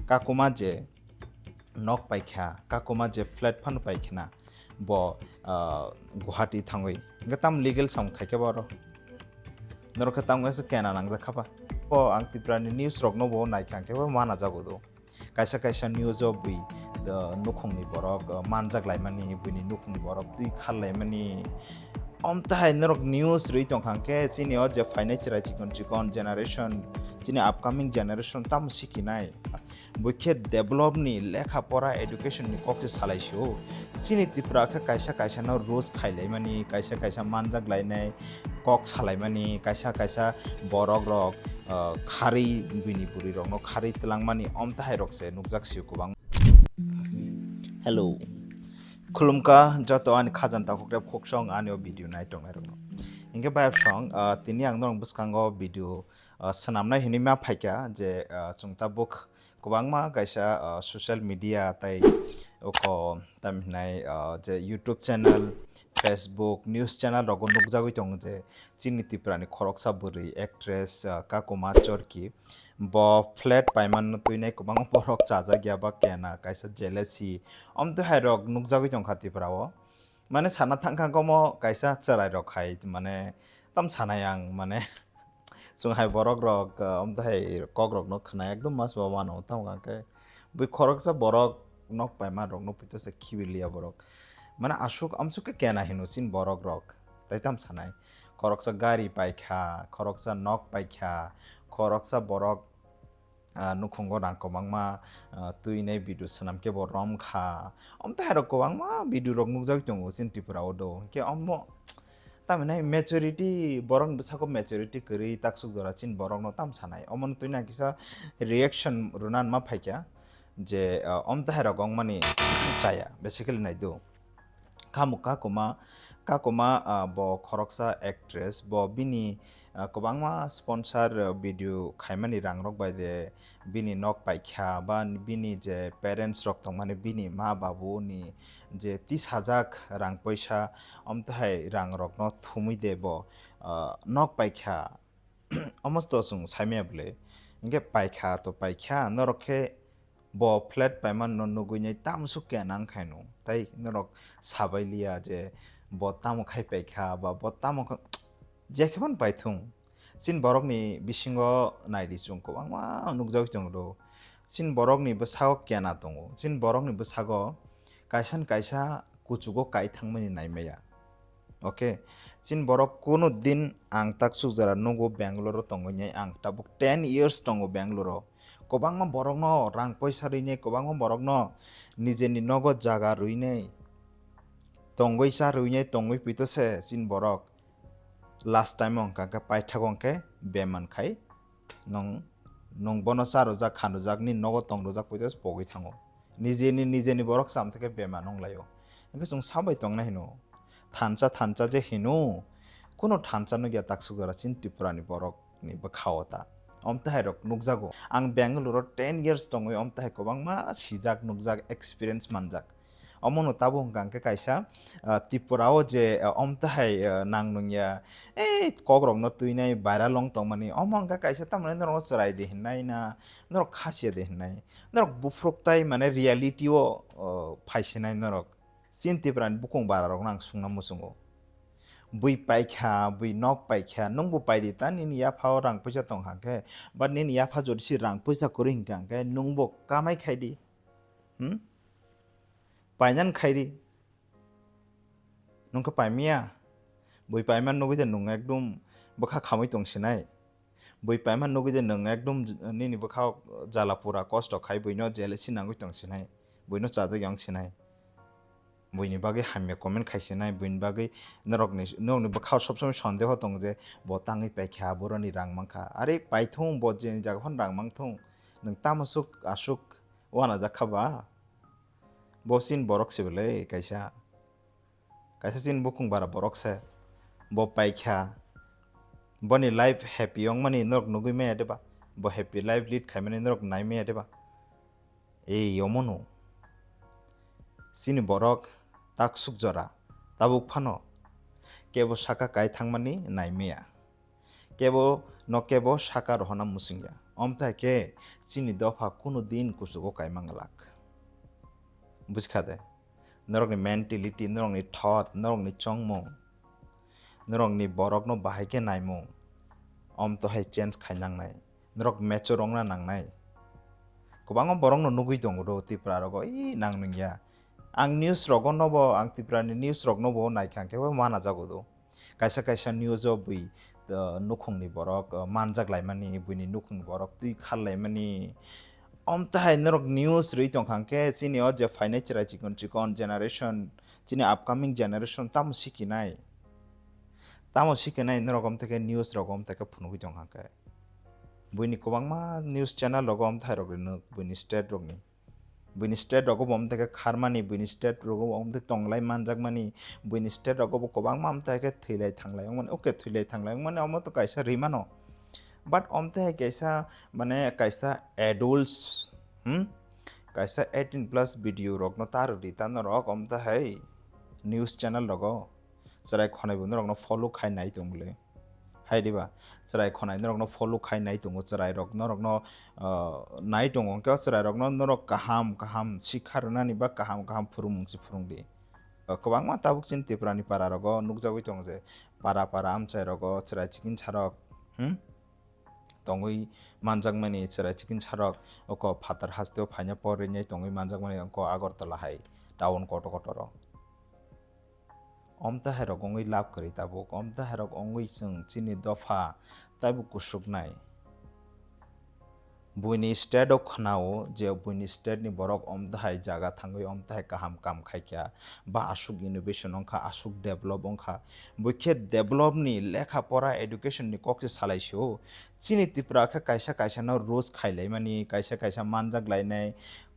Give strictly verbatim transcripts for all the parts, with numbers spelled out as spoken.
Kakuma je nok paikha, kakuma je flat phano paikhana, bo, ah, Guwahati thangwi. Hwnkhe tam legal samung khaikhe bo oro. Norok khe tamo khe kena nangjak kha ba. O ang Tripura ni news rok no bo naikha hwnkhe bo mana jago do. Kaisa kaisa news o bui, ah, nukhung ni borok, ah, manjak laimani, buini nukhung ni borok twi khar laimani. Omtahai norok news rwi tongkha hwnkhe chini o je phainai chwrai chikon chikon generation, chini upcoming generation tamo sikinai. Bui khe develop ni lekha pora education ni kok se salai sio. Chini Tripura khe kaisa kaisa no roast khailaimani, kaisa kaisa manjak lainai, kok salaimani, kaisa kaisa borok rok, ah, kharwi bini bwrwi rok no kharwi twlangmani omtahai rok se nukjak sio kwbang. Hello. Khulumkha joto ani khajan takhuk rep khuksong ani o video nai tongnai rok no. Hingke bayap song, ah, tini ang norok bwskango video, ah, swnamnai hinui ma phaikha je, ah, chwng tabuk kwbangma kaisa, ah, social media tei oko tamo hinai, ah, je YouTube channel, Facebook, news channel rogo nukjagwi tongo je chini Tripura ni khoroksa bwrwi actress, ah, Kakuma Chorki bo flat paimano twinai kwbangma borok chajak ya ba kena kaisa jealousy omtwi hai rok nukjagwi tongkha Tripura o. Mane sana thangkha komo kaisa chwrai rok hai mane tam sanai ang mane Chwng hai borok rok, ah, omtahai kok rok no khna ekdom mas bo wano, tamo hwnkhe bui khoroksa borok nok paima rok no pito se khibi liya borok. Mane aswk amswk khe kena hino chini borok rok. Tai tam sanai. Khoroksa gari paikha, khoroksa nok paikha, khoroksa borok, ah, nukhungo rang kwbangma, ah, twinai video swnam khe bo rom kha. Omtahai rok kwbangma video rok nukjagwi tongo chini Tripura o do. Hwnkhe omo Tamhinai maturity, borokni bwsako maturity kwrwi taksuk jora chini borokno tam sanai. Omono twi nang kisa reaction rwna ma phaikha je, ah, omtahai rok wngmani chaya, basically naidu. Khamuk kakuma, kakuma, ah, bo khoroksa actress, bo bini, ah, kwbangma sponsor, ah, video khaimani rangrok bai de bini nok paikha ba bini je parents rok tongmani bini ma babu ni je tisajak rang poisa omtahai rang rokno thumui de bo, ah, nok paikha omosto chwng saimaya bwle hwnkhe paikha to paikha norok khe bo flat paimano nugui nai tamsuk khe nang khaino tai norok sabai liya je bo tamo khai paikha ba bo tamo kha-, je khe phano paithung. Chini borokni bisingo naidi chwng kwbangma nukjagwi tongo. Chini borokni bwsao kena tongo. Chini borokni bwsago kaisa ni kaisa kuchugo kai thangmani naimaya. Okay. Chini borok kuno din ang taksuk jora nugo Bangalore o tongwi nai ang tabuk ten years tongo Bangalore o. Kwbangma borokno rang poisa rwinai, kwbangma borokno nijeni nogo jaga rwinai, tongwi cha rwinai, tongwi pito se chini borok. Last time o hwnkha khe paithago hwnkhe beman khai nwng, nwng bono cha rwjak, kha rwjak, nini nogo tong rwjak poito se pogwi thango. Nijeni, nijeni borok cham thake beman wng laio. Hwnkhe chwng sabai tongna hino. Thansa, thansa je hino. Kuno thansa nukya taksuk jora chini Tripura ni borok ni bwkha o ta. Omtahai rok nukjago. Ang Bangalore o ten years tongwi omtahai kwbangma sijak, nukjak, experience manjak. Omono tabuk hwnkha hwnkhe kaisa, ah, Tripura o je, ah, omtahai, ah, nang nungya, ei kok rokno twinai viral wng tongmani. Omo hwnkha kaisa tamoni norok chwrai de hinnai na, norok khasiya de hinnai. Norok buphuruk tai mane reality o, oh, phaisinai norok. Chini Tripura ni bukung bara rokno ang sungna muchungo. Bui paikha, bui nok paikha, nwngbo paidi ta nini yaphao rang puisa tong hwnkhe, but nini yapha jodi si rang puisa kwrwi hwnkha hwnkhe nwngbo kamai khaidi. Hmm? Painan khaidi. Nwng khe paimiya? Bui paiman nugui de nwng ekdum bwkha khamui tong sinai. Bui paiman nugui de nwng ekdum j-, nini bwkha jala pura kosto khai buino jealousy nangui tong sinai. Buino chajak yang sinai. Buini bagwi hamya comment khai sinai, buini bagwi norokni, norokni bwkha sob somoi sondeho tongo je bo tangwi paikha, boroni rang mankha. Are paithung bo jeni jaga phano rang mangthung. Nwng tamo suk asuk uanajak kha ba? Bo chini borok se belai kaisa. Kaisa chini bukung bara borok se. Bo paikha. Boni life happy wngmani norok nugui maya de ba? Bo happy life lead khaimani norok nai maya de ba? Ei omono. Chini borok taksuk jora, tabuk phano kebo saka kai thangmani nai maya. Kebo no kebo saka rohorna muchungya. Omtha khe chini dopha kunu din kuchugo kaimang glak. Buskha de? Norokni mentality, norokni thought, norokni chongmung, norokni borokno bahai khe naimung, omtha hai change khai nangnai. Norok mature wngna nangnai. Kwbangma borokno nugwi tongo do Tripura rogo, "Ih, nang nungya." Ang news rogo nobo, ang Tripura ni news rok nobo naikha hwnkhe bo mana jago do. Kaisa kaisa news o bui, uh, nukhungni borok, uh, manjak laimani, buini nukhungni borok twi khar laimani. Omtahai norok news rwi tongkha hwnkhe chini o je phainai chwrai chikon chikon generation, chini upcoming generation tamo sikinai? Tamo sikinai norok omtha khe news rogo omtha khe phunugwi tongkha hwnkhe? Buini kwbangma news channel rogo omthairok rinwk buini state rokni. Buini state rogo bo omtha khe kharmani, buini state rogo bo omtha tonglai manjakmani, buini state rogo bo kwbangma omtha khe thwilai thanglai wngmani. Okay, thwilai thanglai wngmani omo to kaisa rimano. But omtha hai kaisa, mane kaisa adults, hmm? Kaisa eighteen plus video rokno ta rwdi, ta norok omtha hai news channel rogo chwrai khonai bo norokno follow khai nai tongmole. Hai diba? Chwrai khonai norokno follow khai nai tongo, chwrairok norokno, uh, nai tongo. Hwnkhe o chwrairokno norok kaham kaham sikha rwnani ba kaham kaham phwrwngmung se phwrwngdi. Uh, kwbangma tabuk chini Tripurani pararogo nukjagwi tongo je para para amchairogo chwrai chikinsarok, hmm? Tongwi manjakmani chwrai chikinsarok oko phatar hasteo phaina por rinai tongwi manjakmani oko Agartala hai town kotor kotoro. Omtahai rok wngwi lab kwrwi tabuk, omtahai rok wngwi chwng chini dopha taibo kusuknai. Buini state o khwnao je buini state ni borok omtahai jaga thangwi omtahai kaham kam khaikha, ba aswk innovation wngkha, aswk develop wngkha. Buikhe develop ni lekha pora education ni kok se salaisio. Chini Tripura khe kaisa kaisa no roast khailaimani, kaisa kaisa manjak lainai,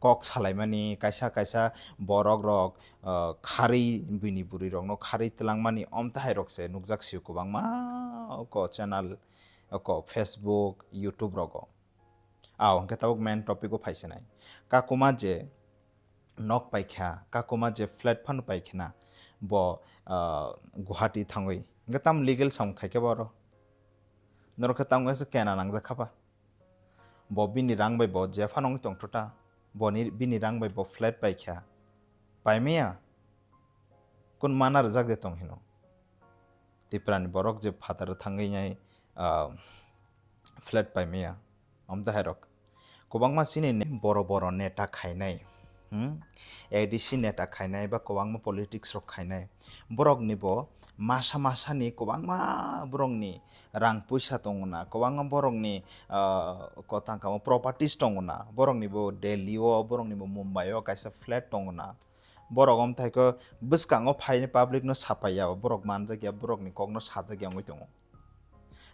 kok salaimani, kaisa kaisa borok rok, uh, kharwi bini bwrwi rokno kharwi twlangmani omtahai rok se nukjak sio kwbangma oko channel, oko Facebook, YouTube rogo. Aw, hwnkhe tabuk main topic o phai sinai. Kakuma je nok paikha, kakuma je flat phano paikhana, bo, uh, Guwahati thangwi. Hwnkhe tam legal samung khaikhe bo oro. Norok khe tamo khe kena nangjak kha ba? Bo bini rang bai bo jephano wng tongtho ta, boni, bini rang bai bo flat paikha, paimaya? Kun mana rwjak de tong hino? Tiprani borok je phataro thangwi nai, ah, flat paimaya, omtahai rok. Kwbangma chini ne-, boro boro neta khainai, hmm? A D C neta khainai ba kwbangma politics rok khainai. Borokni bo masa masani kwbangma borokni rang puisa tongona, kwbangma borokni, ah, kotang kamo properties tongona, borokni bo Delhi o, borokni bo Mumbai o kaisa flat tongona. Borok omthai khe bwskango phaini public no sapaiya, borok manjakya, borokni kokno sajakya wngwi tongo.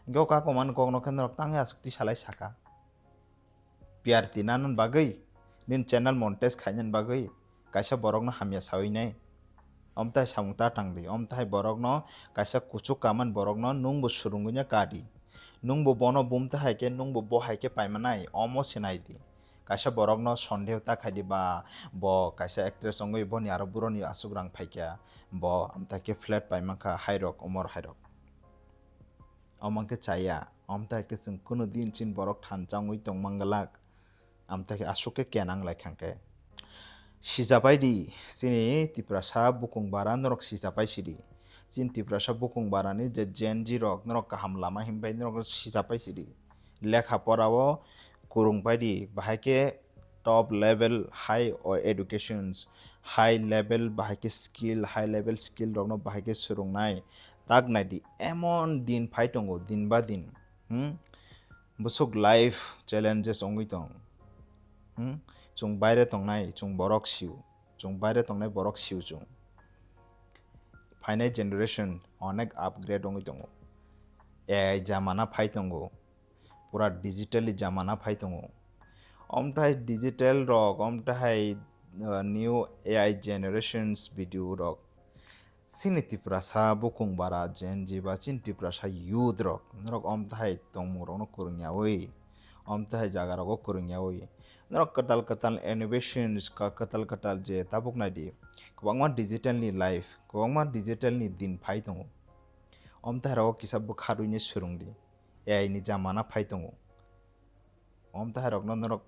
Hwnkhe o kakumani kokno khe norok tangwi aswk twi salai saka. P R T nanani bagwi, nini channel monetize khainani bagwi kaisa borokno hamya sawi nai. Omtahai samung ta tangdi, omtahai borokno kaisa kuchuk kamani borokno nwngbo swrwngwi no kadi. Nwngbo bono bumtahai khe, nwngbo bo hai khe paimanai, omo se naidi. Kaisa borokno sondeho ta khaidi ba bo kaisa actress wngwi boni aro boroni aswk rang phaikha, bo amtha khe flat paimankha, hairok, omor hairok. Omo khe chaya, omtha khe chwng kunu din chini borok thansa wngwi tongmang glak, amtha khe aswk khe kenang lai khang khe. Sijapai di, chini Tiprasa bukung bara norok sijapai sidi. Chini Tiprasa bukung barani je Gen Z rok norok kaham lama himbai norok sijapai sidi. Lekha pora o kwrwng pai di, bahai khe top level high o educations, high level bahai khe skill, high level skill rokno bahai khe swrwngnai. Tak nai di, emon din phai tongo, din ba din. Hmm? Bwswk life challenges wngwi tong. Hmm? Chwng baire tongnai, chwng borok sio. Chwng baire tongnai borok sio chwng. Phainai generation onek upgrade wngwi tongo. A I jamana phai tongo. Pura digitally jamana phai tongo. Omthai digital rok, omthai, uh, new A I generations video rok. Chini Tiprasa bukung bara Gen Z ba chini Tiprasa youth rok, norok omthai tongmung rokno kwrwng yawi, omthai jaga rogo kwrwng yawi, norok kwtal kwtal innovations ka kwtal kwtal je tabuk nai di, kwbangma digital ni life, kwbangma digital ni din phai tongo. Omthai rogo kisa bwkha rwini swrwng di, A I ni jamana phai tongo. Om tahairokno norok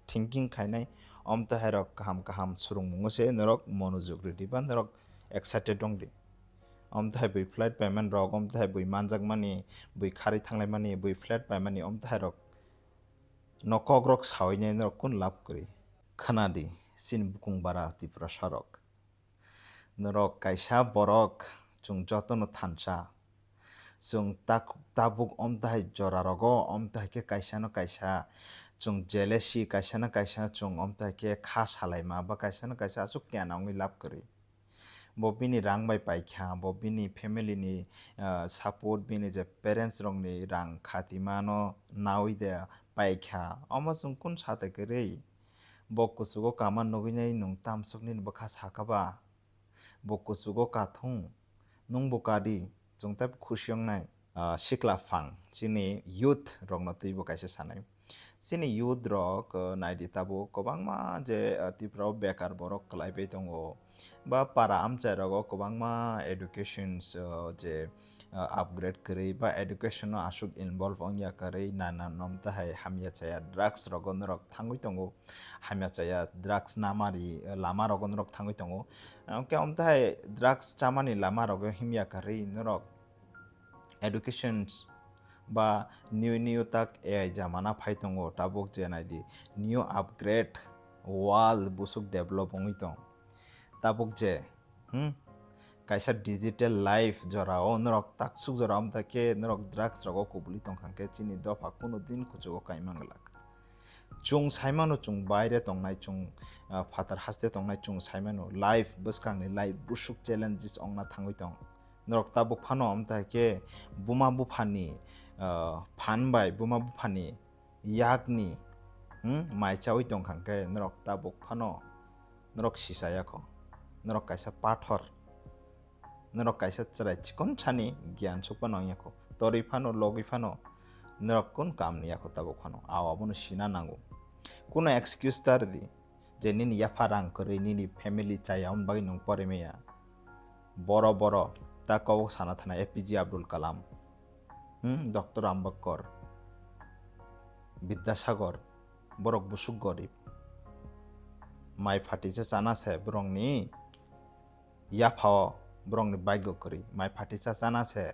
thinking khainai, om tahairok kaham kaham swrwngmungo se norok monojog rwdi ba norok excited wngdi. Om tahai bui flight payment rok, om tahai bui manjakmani, bui kharwi thanglaimani, bui flight paimani, om tahairok no kokrok sawi nai norok kun lab kwrwi? Khwnadi, chini bukung bara Tiprasa rok. Norok kaisa borok, chwng jotono thansa. Chwng tak-, tabuk om tahai jora rogo, om tahai khe kaisa no kaisa chwng jealousy, kaisa no kaisa chwng om tahai khe kha salaima, ba kaisa no kaisa aswk kena wngwi lab kwrwi. Bo bini rang bai paikha, bo bini family ni, ah, support, bini je parents rokni rang khatima no nawi de paikha. Omo chwng kun sate kwrwi? Bo kuchugo kama nugwi nai nwng tamsok nini bwkha saka ba? Bo kuchugo kathung, nwng bo kadi, chwng tei khusi wngnai. Ah, sikla phang, chini youth rokno twibo kaisa sanai. Chini youth rok, ah, naidi tabuk kwbangma je, ah, Tripura o bekar borok kwlaibai tongo. Ba para amchai rogo kwbangma educations, ah, je, ah, upgrade kwrwi ba education o aswk involve wngya kwrwi nana nom tahai hamya chaya drugs rogo norok thangwi tongo. Hamya chaya drugs namari, ah, lama rogo norok thangwi tongo. Hwnkhe om tahai drugs chamani lama rogo himya kwrwi norok education ba new new tak A I jamana phai tongo, tabuk je naidi new upgrade world busuk develop wngwi tong. Tabuk je, hmm, kaisa digital life jorao norok taksuk jora om ta khe norok drugs rogo kubuli tongkha khe chini dopha kunu din kuchugo kaima glak. Chwng saimano, chwng baire tongnai, chwng, ah, phatar haste tongnai, chwng saimano life, bwskangni life busuk challenges ongna thangwi tong. Norok tabuk phano amtha khe buma buphani, ah, phan bai buma buphani yakni, hmm, mai chawi tongkha khe norok tabuk phano norok sisaya kho. Norok kaisa pathor, norok kaisa chwrai chikon sani giyan sukphano wngya kho. Torwi phano, logwi phano norok kun kam ni yakho tabuk phano. Aw abono sina nango. Kuno excuse ta rwdi je nini yapha rang kwrwi, nini family chaya, aboni bagwi nwng pori maya. Boro boro ta kok sana thana A P J Abdul Kalam, hmm, Doctor Ambedkar, Bidyasagar, borok busuk gorib. Mai phatisa chana se borokni yaphao, borokni bhagyo kwrwi. Mai phatisa chana se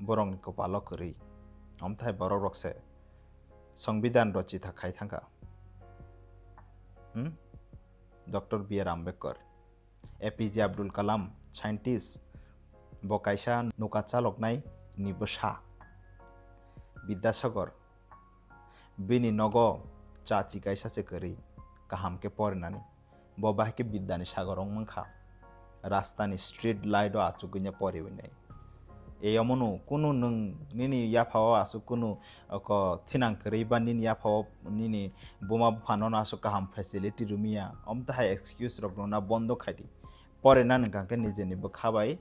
borokni kopalo kwrwi. Omthai borok rok se Songbidan rochita khai thangkha. Hmm? Doctor B R Ambedkar, A P J Abdul Kalam, scientist, bo kaisa nuka chaloknai ni bwsa. Bidyasagar, bini nogo chati kaisa se kwrwi, kaham khe porinani. Bo bahai khe Bidyani Sagar wng mankha. Rastani street light o achugwi no poriwi nai. Eyomono kunu nwng nini yaphao aswk kunu oko thinang kwrwi ba nini yaphao nini buma buphano no aswk kaham facility rwmaya, omtahai excuse rok rwna bondo khaidi. Porinani hwnkha khe nijeni bwkha bai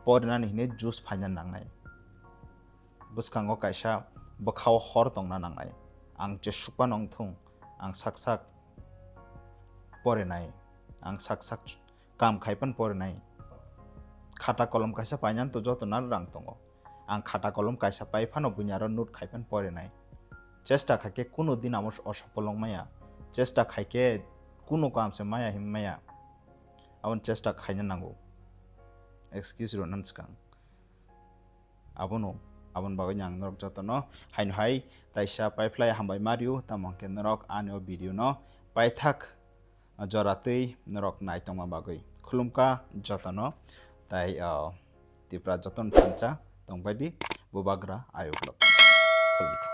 porinani hinwi juice phaina nangnai. Bwskango kaisa bwkhao hor tongna nangnai. Ang jesuk phano wngthung, ang sak sak porinai, ang sak sak kam khai phano porinai. Khata kolom kaisa painani to joto nang rang tongo. Ang khata kolom kaisa pai phano buini aro note khai phano porinai. Chesta khai khe kunu din amo osopol wng maya. Chesta khai khe kunu kam se maya him maya. Aboni chesta khaina nango. Excuse rwna swkang. Abono, aboni bagwi ang norok jotono haino hai taisa paiphlai hambai ma rio, tamo hwnkhe norok ani o video no paithak jora twi norok nai tongma bagwi. Khulumkha jotono, tai, ah, Tipra jotono thansa tongbaidi Bubagra ayuk lok. Khulumkha.